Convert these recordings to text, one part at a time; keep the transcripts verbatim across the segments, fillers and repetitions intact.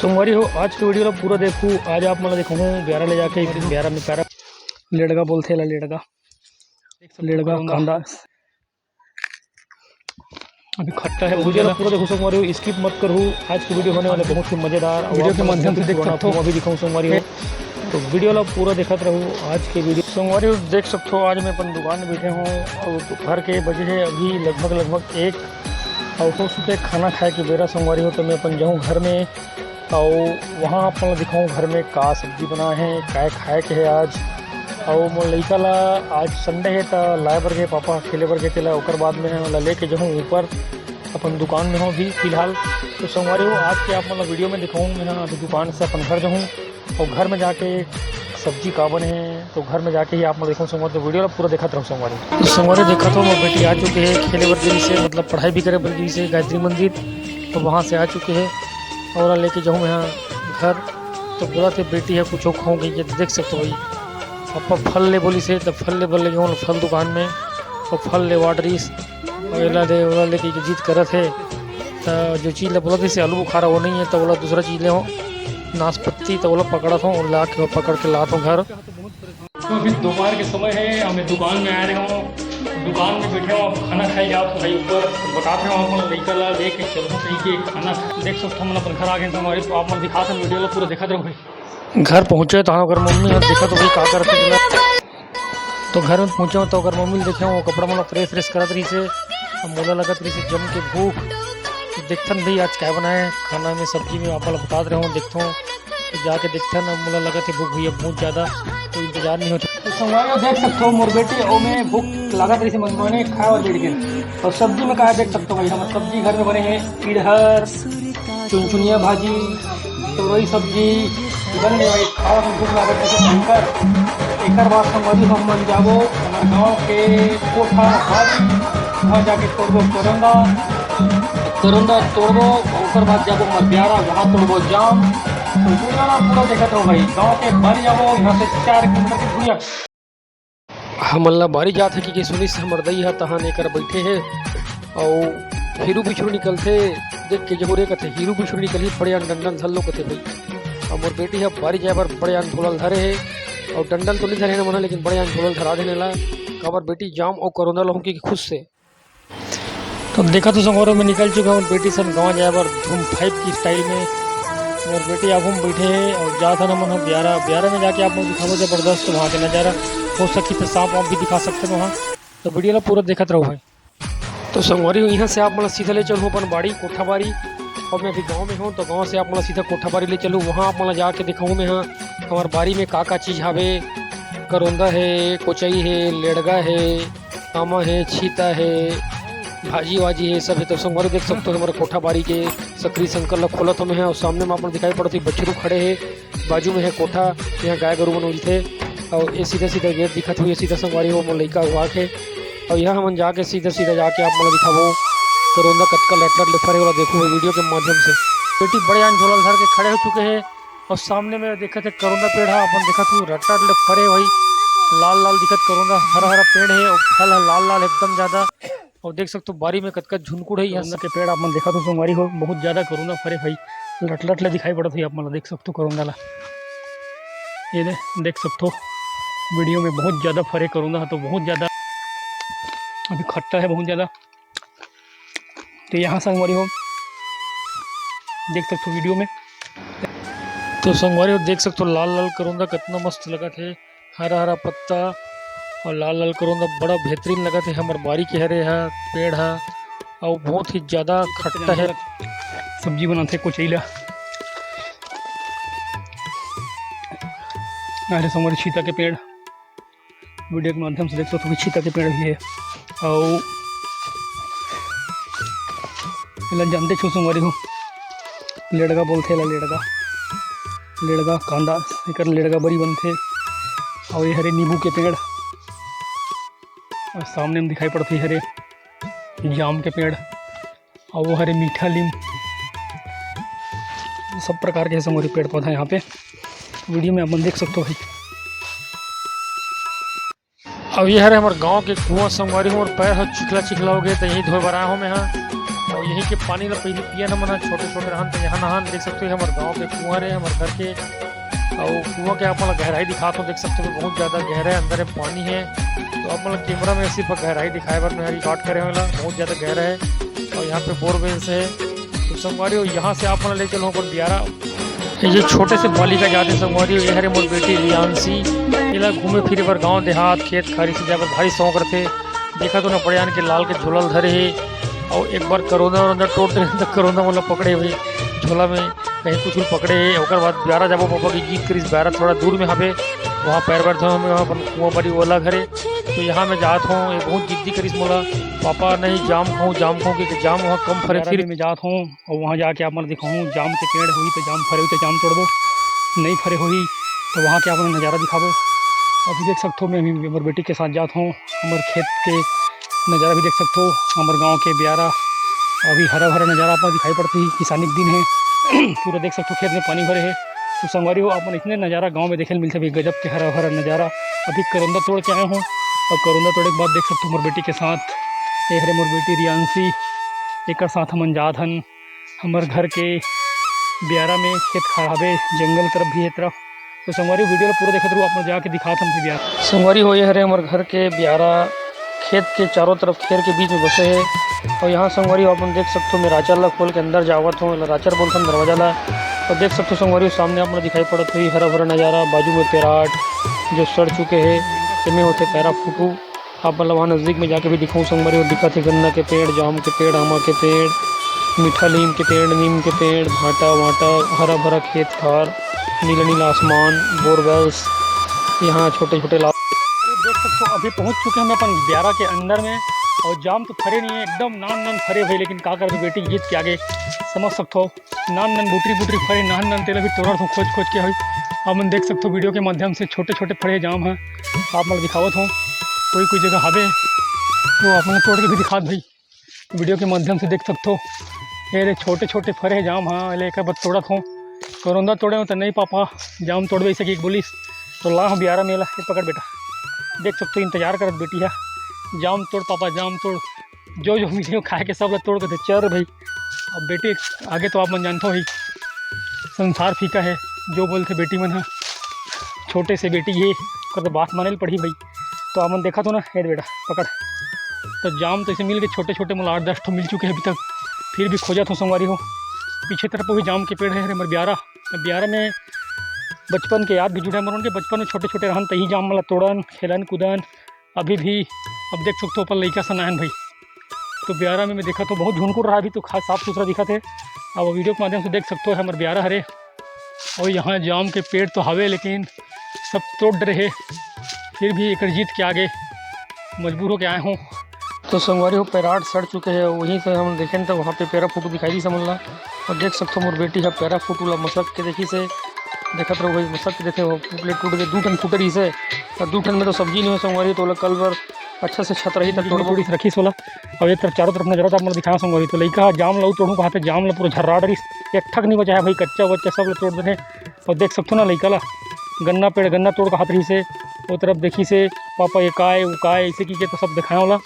संगवारी हो, आज के वीडियो ला पूरा देखू। आज आप मन ला दिखाहूँ ब्यारा ले जाके, ब्यारा में प्यारा लेड़गा बोलथे ला, लेड़गा, लेड़गा कांदा। अभी खट्टा है, वीडियो ला पूरा देखू संगवारी हो, स्किप मत करू। आज की वीडियो होने वाले बहुत ही मजेदार, वीडियो के माध्यम से देख सकते हो। अभी दिखाऊँ संगवारी हो, तो वीडियो ला पूरा देखत रहू। आज के वीडियो संगवारी हो देख सकते हो, आज मैं अपन दुकान में बैठे हूँ और दोपहर के बजे है अभी लगभग, लगभग एक, और हो चुके खाना खाए के बेरा संगवारी हो, तो मैं अपन जाऊँ घर में। अउ वहाँ अपन ला दिखाऊँ घर में का सब्जी बना है, काय खाए के है आज। अउ मोर लइका ला आज संडे है त लाए बर गे पापा खेले बर गे तेला, ओकर बाद में ओला लेके जाहूँ ऊपर अपन दुकान में हो अभी फिलहाल। तो संगवारी हो, आज के आप मन ला वीडियो में दिखाऊँ मैं ह अभी दुकान से अपन घर जाहूँ अउ घर में जाके सब्जी का बने है, तो घर में जाके ही आप मन देखो संगवारी, तो वीडियो ला पूरा देखत रहो संगवारी। तो संगवारी देखत हो, मोर बेटी आ चुके है खेले बर गिरी से, मतलब पढ़ाई भी करे बर गिरी से गायत्री मंदिर, तो वहाँ से आ चुके है और लेके जाऊँ मैं यहाँ घर। तो बोला थे बेटी है कुछ खाऊँ कहीं के, देख सकते हो भाई, पापा फल ले बोली से, तो फल ले बोल ले गए फल दुकान में, तो फल ले वाटरिस अउ एला दे, ओला लेके के जिद करत हे। त जो चीज ला बोलत हे, से आलू बुखारा वो नहीं है, त ओला दूसरा चीज ले हो, नाशपत्ती, त ओला पकड़त हो, ला के, पकड़ के लात हो घर। तो अभी दोपहर के समय है, हमें दुकान में आए रहे हो, दुकान में बैठे हो, आप खाना खाए जाओ भाई ऊपर, बतात रहे हो अपन लइका ला लेके चलो कहीं के खाना। देख सकते हो, हम अपन घर आ गए संगवारी, तो आप मन दिखाते हैं, वीडियो ला पूरा देखत रहो भाई। घर पहुँचे तो हाँ, ओकर मम्मी ह देखत होही का करत हे तेला। तो घर में पहुँचे तो ओकर मम्मी ल देखे, वो कपड़ा मन ला प्रेस व्रेस करत रहिसे। अब मोला लगत रहिसे जम के भूख। तो देखथन भाई आज काय बनाए खाना में, सब्जी में, आप ला बतात रहे हो, देखथो। तो जाके देखथन, अब मोला लगत हे भूख भैया बहुत ज्यादा, तो इंतजार नहीं होता। तो संगवारी हो देख सकते हो, मोर बेटी अउ मैं भूख लागत रहिसे मन माने खाए और बैठ गए। और सब्जी में का देख सकते हो भाई, हमारे सब्जी घर में बने हैं, इड़हर, चुनचुनिया भाजी, तोरई सब्जी बन गए भाई, खावा में भूख लागत है भयंकर। एकर बाद संगवारी हम मन जाबो हमर गांव के कोठा बारी, वहाँ जाके तोड़बो करंदा, करंदा तोड़बो, ओकर बाद जाबो हमर ब्यारा, वहाँ तोड़बो जाम। तो पूरा ना पूरा देखत रहो भाई, गांव के बारी जाबो, यहाँ से चार किलोमीटर की दूरिया। हमन ला बारी जात हे कि, कि सुनिस हमर दई ह तहान एकर बइठे हे, अउ हीरू बिछरू निकलथे, देख के जहूरे कथे, "हीरू बिछरू निकलही, बड़े अन डंडन धर लो," कथे भई। अउ मोर बेटी ह बारी जाए बर बड़े अन झोला ल धरे हे, अउ डंडन तो नइ धरे हे ना मन ह, लेकिन बड़े अन झोला ल धरा देने ला, काबर बेटी जाम अउ करोंदा लहूं कि खुश से। तो देखा तो संगवारी हो, मैं निकल चुका हूँ बेटी सन गाँव जाए बर धूम फाइव की स्टाइल में। मोर बेटी आगू में बैठे हे अउ जात हन हमन ह ब्यारा। ब्यारा में जाके आप मन दिखाबो जबरदस्त वहाँ के नज़ारा। हो सकी तो सांप वाप भी दिखा सकते हैं वहाँ, तो वीडियो ला पूरा देखत रहो भाई। तो संगवारी हो, यहाँ से आप मन ला सीधा ले चलूँ अपन बाड़ी कोठा बारी। और मैं अभी गाँव में हूँ, तो गाँव से आप मन ला सीधा कोठा बारी ले चलूँ, वहाँ आप मन ला जाके दिखाऊँ मैं हाँ हमार बारी में का का चीज हावे। करोंदा हे, कोचई हे, लेड़गा हे, आमा हे, छीता हे, भाजी वाजी हे, सब हे। तो संगवारी देख सकते हो, हमारे कोठा बारी के सकरी संकर ला खोलत हमें हे, और सामने में अपन दिखाई पड़त हे बछरू खड़े हे, बाजू में हे कोठा, यहाँ गाय गरु मन उलथे, और ये सीधा सीधा गेट दिखत हुई, सीधा संगवारी हो मोर लइका हुआ के, और यहाँ हमन जाके सीधा सीधा जाके आप मन ला दिखाबो, करोंदा कतका लट लट ले फरे वाला देखो वीडियो के माध्यम से। बेटी बड़े आन झोला धर के खड़े हो चुके हैं, और सामने में देखत हे करोंदा पेड़ ह, अपन देखत हूँ रट्टा ले फरे भाई, लाल लाल दिखत करोंदा, हरा हरा पेड़ हे और फल ह लाल लाल एकदम ज्यादा। और देख सकते हो बारी में कतका झुनकुड़ हे यहाँ करोंदा के पेड़, आप मन देखत हो संगवारी हो, बहुत ज्यादा करोंदा फरे भाई, लट लट ले दिखाई पड़त हे, आप मन ला देख सकते हो करोंदा ला, ये दे देख सकते हो वीडियो में बहुत ज्यादा फरे करोंदा ह, तो बहुत ज्यादा अभी खट्टा हे बहुत ज्यादा। तो यहाँ संगवारी हो देख सकते हो वीडियो में। तो संगवारी हो देख सकते हो लाल लाल करोंदा कितना मस्त लगत हे, हरा हरा पत्ता और लाल लाल करोंदा बड़ा बेहतरीन लगत हे। हमर बारी के हरे हा पेड़ हा और बहुत ही ज्यादा खट्टा हे। सब्जी बनाथे कोचई ला। अरे संगवारी छीता के पेड़। वीडियो के माध्यम से देख सकत हो कि छीता के पेड़ भी हे। अउ एला जानते छो संगवारी हो, लेड़गा बोलथे एला, लेड़गा, लेड़गा कांदा, एकर लेड़गा बरी बनथे। अउ ये हरे नींबू के पेड़, अउ सामने में दिखाई पड़थे हरे जाम के पेड़। अउ वो हरे मीठा लीम, सब प्रकार के संगवारी पेड़ पौधा यहाँ पे वीडियो में अपन देख सकते हो भाई। अब ये हरे हमर गांव के कुआं संगवारी हो, हमर पैर ह चिखला चिखला हो गए, तो यही धोए बर आए हो मैं हा। यहीं के पानी ला पहिली पियन हमन ह, छोटे-छोटे रहन त यहाँ नहान। देख सकथो, ये हमर गाँव के कुआँ रे, हमर घर के, अउ कुआँ के आप मन ला गहराई दिखात हों, देख सकथो, बहुत ज्यादा गहरा हे, अंदर में पानी हे। तो आप मन ला camera में सिर्फ गहराई दिखाए बर मैं record करे हों एला, बहुत ज्यादा गहरा हे। अउ यहाँ पे borewells हे। तो संगवारी हो, यहाँ से आप मन ला ले चलहूँ अपन बियारा। ये जो छोटे से बालिका जात हे संगवारी हो, ये हरे मोर बेटी रियांशी। एला घूमे फिरे बर, गाँव देहात, खेत खारी से जाए बर भारी शौक रथे। देखत हो ना, बड़े जान के लाल के झोला ल धरे हे, अउ एक बार करोंदा वरोंदा टोट रहे त करोंदा मोला पकड़े हुए झोला में, कहीं कुछ पकड़े हे। ओकर बाद बियारा जाबो, पापा के जिद करिस, बियारा थोड़ा दूर में हवे, वहाँ पैर वैर धोए में, वहाँ अपन कुआँ बारी ओला घरे। तो यहाँ मैं जात हों, ये बहुत जिद्दी करिस मोला, "पापा नहीं, जाम खाऊँ, जाम खाऊँ," क्योंकि जाम वहाँ कम फरे। फिर मैं जात हों और वहाँ जाके आप मन दिखाऊँ, जाम के पेड़ होही तो जाम फरे होही तो जाम तोड़बो, नहीं फरे होही तो वहाँ के आप मन नज़ारा दिखाबो। अभी देख सकथो, मैं अभी हमर बेटी के साथ जात हों, हमर खेत के नज़ारा भी देख सकथो, हमर गाँव के बियारा अभी हरा भरा नज़ारा आप मन दिखाई पड़त ही, किसानी के दिन हे। पूरा देख सकथो, खेत में पानी भरे हे। तो संगवारी हो, आप मन इतने नज़ारा गाँव में देखे ल मिलथे भाई, गजब के हरा भरा नज़ारा। अभी करोंदा तोड़ के आए हों और करोंदा तोड़े के बाद देख सकथो, मोर बेटी के साथ, ये हरे मोर बेटी रियांशी, एकर साथ हमन जात हन हमर घर के बियारा में, खेत खार हवे, जंगल तरफ भी हे तरफ। तो संगवारी, video ला पूरा देखत रहू, आप मन जाके दिखात हन बियारा। संगवारी हो, ये हरे हमर घर के बियारा, खेत के चारों तरफ खेर के बीच में बसे हे। और यहाँ संगवारी हो, आप मन देख सकथो, मैं राचर ला खोल के अंदर जावत हों, एला राचर बोलथन दरवाजा ला। और देख सकथो संगवारी हो, सामने आप मन दिखाई पड़त होही हरा भरा नज़ारा, बाजू में पेराट जो सड़ चुके हे, एमे होथे पैरा फूटू। आप मन ला वहाँ नजदीक में जाके भी दिखाऊँ संगवारी हो, दिखत हे गन्ना के पेड़, जाम के पेड़, आमा के पेड़, मीठा नीम के पेड़, नीम के पेड़, भांटा वांटा, हरा भरा खेत खार, नीला नीला आसमान, borewells, यहाँ छोटे छोटे ला-, देख सकथो, अभी पहुँच चुके हैं अपन बियारा के अंदर में। और जाम तो फरे नहीं है, एकदम नान नान फरे भाई, लेकिन का करबे, बेटी जिद के आगे, समझ सकथो। नान नान बुटरी बुटरी फरे, नान नान, तेला भी तोड़त हों खोज खोज के। हई आप मन देख सकथो, video के माध्यम से छोटे छोटे फरे जाम ह, आप मन ल दिखावत हों। कोई कोई जगह हवे तो आप मन ल तोड़ के भी दिखात भाई, video के माध्यम से देख सकथो। ये रे, छोटे छोटे फरे जाम ह, ले एकर बर तोड़त हों। करोंदा तोड़े हों त नहीं पापा, जाम तोड़बे, ऐसे कि बोलिस, तो ला हों बियारा में ला, ये पकड़ बेटा। देख सकथो, इंतजार करत बेटी ह, जाम तोड़ पापा, जाम तोड़। जो जो मिले खाए के सब ला तोड़ के दे, चल भाई। अब बेटी आगे तो आप मन जानथो ही, संसार फीका हे, जो बोलथे बेटी मन ह। छोटे से बेटी हे, ओकर तो बात माने ल पड़ही भाई। तो आप मन देखत हो ना, ए बेटा पकड़। तो जाम तो ऐसे मिल गए छोटे छोटे, मोला आठ दस ठो मिल चुके हैं अभी तक, फिर भी खोजत हों संगवारी हो। पीछे तरफ भी जाम के पेड़ हे, हरे हमर बियारा। बियारा में बचपन के याद भी जुड़े हे मोर मन के, बचपन में छोटे छोटे रहन तही जाम मन ला तोड़न, खेलन कूदन। अभी भी अब देख सकथो, अपन लइका सन आयन भाई। तो बियारा में मैं देखत हों बहुत झुनकुर रहा, अभी तो खा-, साफ सुथरा दिखत हे। अब video के माध्यम से देख सकथो, हमर बियारा हरे। और यहाँ जाम के पेड़ तो हवे, लेकिन सब तोड़ डरे हे, फिर भी एकर जिद के आगे मजबूर होके आए हों। तो संगवारी हो, पैराट सड़ चुके हे, वहीं से हम देखेन तो वहाँ पे पैरा फूटू दिखाई दिस हमन ला। और देख सकथो, मोर बेटी ह पैरा फूटू ला मसक के देखिस हे, देखत रहो भाई, मसक के देखे, वो टूट ले, टूट के दू ठन फूटे रहिस हे, और दू ठन में तो सब्जी नहीं हो संगवारी, तो ओला कल बर अच्छा से छतरही तक तोड़बो। टूट रखिस ओला। अब एक तरफ चारों तरफ नजर, आप मन दिखाना संगवारी, तो लइका ह जाम ला तोड़हूँ कहाथे, जाम ला पूरा झर्रा डरिस, एक ठक नहीं बचा है भाई, कच्चा वच्चा सब ला तोड़ देथे। और देख सकथो ना, लइका ला गन्ना पेड़, गन्ना तोड़ कहात रहिस हे, वो तरफ देखिस हे, "पापा ये का है, वो का है?" ऐसे की के तो सब दिखाए ओला।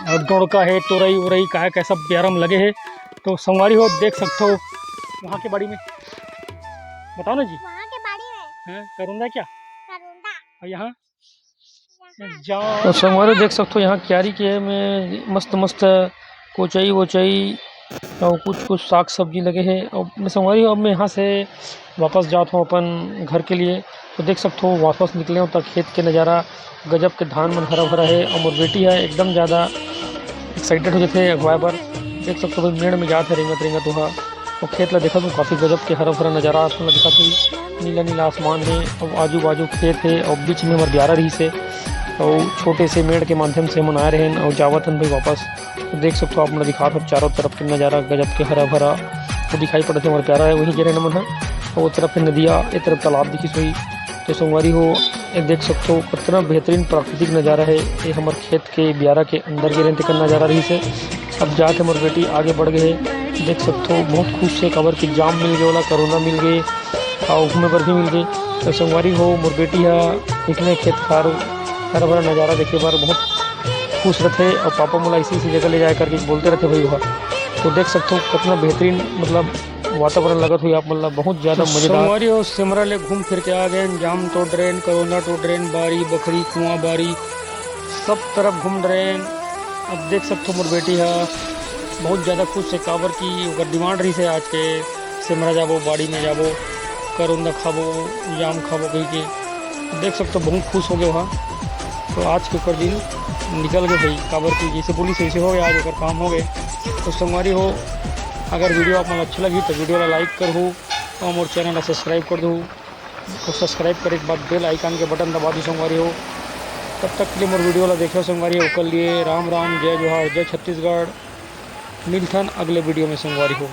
और डोड़का है, तोरई उरई का है, का सब बियारा में लगे है। तो संगवारी हो, देख सकथो वहाँ के बाड़ी में, बताओ ना जी। वहाँ के बाड़ी में। हाँ, करुंदा क्या? करुंदा। और यहाँ? यहाँ। जाम। तो संगवारी देख सकथो, यहाँ क्यारी के में मस्त मस्त कोचई वोचई और कुछ कुछ साग सब्जी लगे है। और मैं संगवारी हो, अब मैं यहाँ से वापस जात हों अपन घर के लिए। तो देख सकथो, वापस निकले हों त खेत के नज़ारा, गजब के धान मन हरा भरा है। और मोर बेटी है एकदम ज़्यादा excited हो जाथे अगवाए बर। देख सकथो भाई, मेड़ में जात है रेंगत रेंगत वहाँ, और खेत ला देखत हों, काफ़ी गजब के हरा भरा नज़ारा आप मन ला दिखात होही। नीला नीला आसमान है, और आजू बाजू खेत है, और बीच में हमर बियारा रहिस हे, और छोटे से मेड़ के माध्यम से हमन आए रहेन और जावत हन भाई वापस। तो देख सकथो, आप मन ला दिखात हों चारों तरफ के नज़ारा, गजब के हरा भरा तो दिखाई पड़त हे, हमर प्यारा है वही जरे नमन है। और वो तरफ है नदिया, ए तरफ तालाब दिखिस होही। तो संगवारी हो, ये देख सकथो, कितना बेहतरीन प्राकृतिक नज़ारा है। ये हमर खेत के बियारा के अंदर गे रहेन, तेकर नज़ारा रहिस हे। अब जाके मोर बेटी आगे बढ़ गए हे। देख सकथो, बहुत खुश हे, काबर कि जाम मिल गए ओला, करोंदा मिल गए, और घूमे बर भी मिल गए। तो संगवारी हो, मोर बेटी हा इसने खेत खार हरा भरा नज़ारा देखे बर बहुत खुश रथे, और पापा मोला इसी, इसी जगह ले जाए करके बोलते रथे भाई वह। तो देख सकथो कितना बेहतरीन, मतलब, वातावरण लगत होही आप मन ला, बहुत ज्यादा तो मजेदार। संगवारी हो, सेमरा ले घूम फिर के आ गए, जाम तो डरेन, करोंदा तो डरेन, बारी, बखरी, कुआं, बारी, सब तरफ घूम डरेन। अब देख सकथो मोर बेटी हा बहुत ज्यादा खुश हे, काबर कि ओकर डिमांड रहिस हे आज के सेमरा जाबो, बाड़ी में जाबो, करोंदा खाबो, जाम खाबो कहि के। देख सकथो बहुत खुश हो गए वहाँ। तो आज के ओकर दिन निकल गए भाई, काबर कि जैसे बोलिस वैसे हो गए, आज ओकर काम हो गए। तो संगवारी हो, अगर वीडियो आप मन अच्छा लगी तो वीडियो ला लाइक करहू और मोर चैनल ला सब्सक्राइब कर दू। तो सब्सक्राइब करे के बाद बेल आइकन के बटन दबा दू संगवारी हो। तब तक के लिए मोर वीडियो ला देखे संगवारी हो, ओकर लिए राम राम, जय जोहार, जय छत्तीसगढ़। मिलथन अगले वीडियो में संगवारी हो।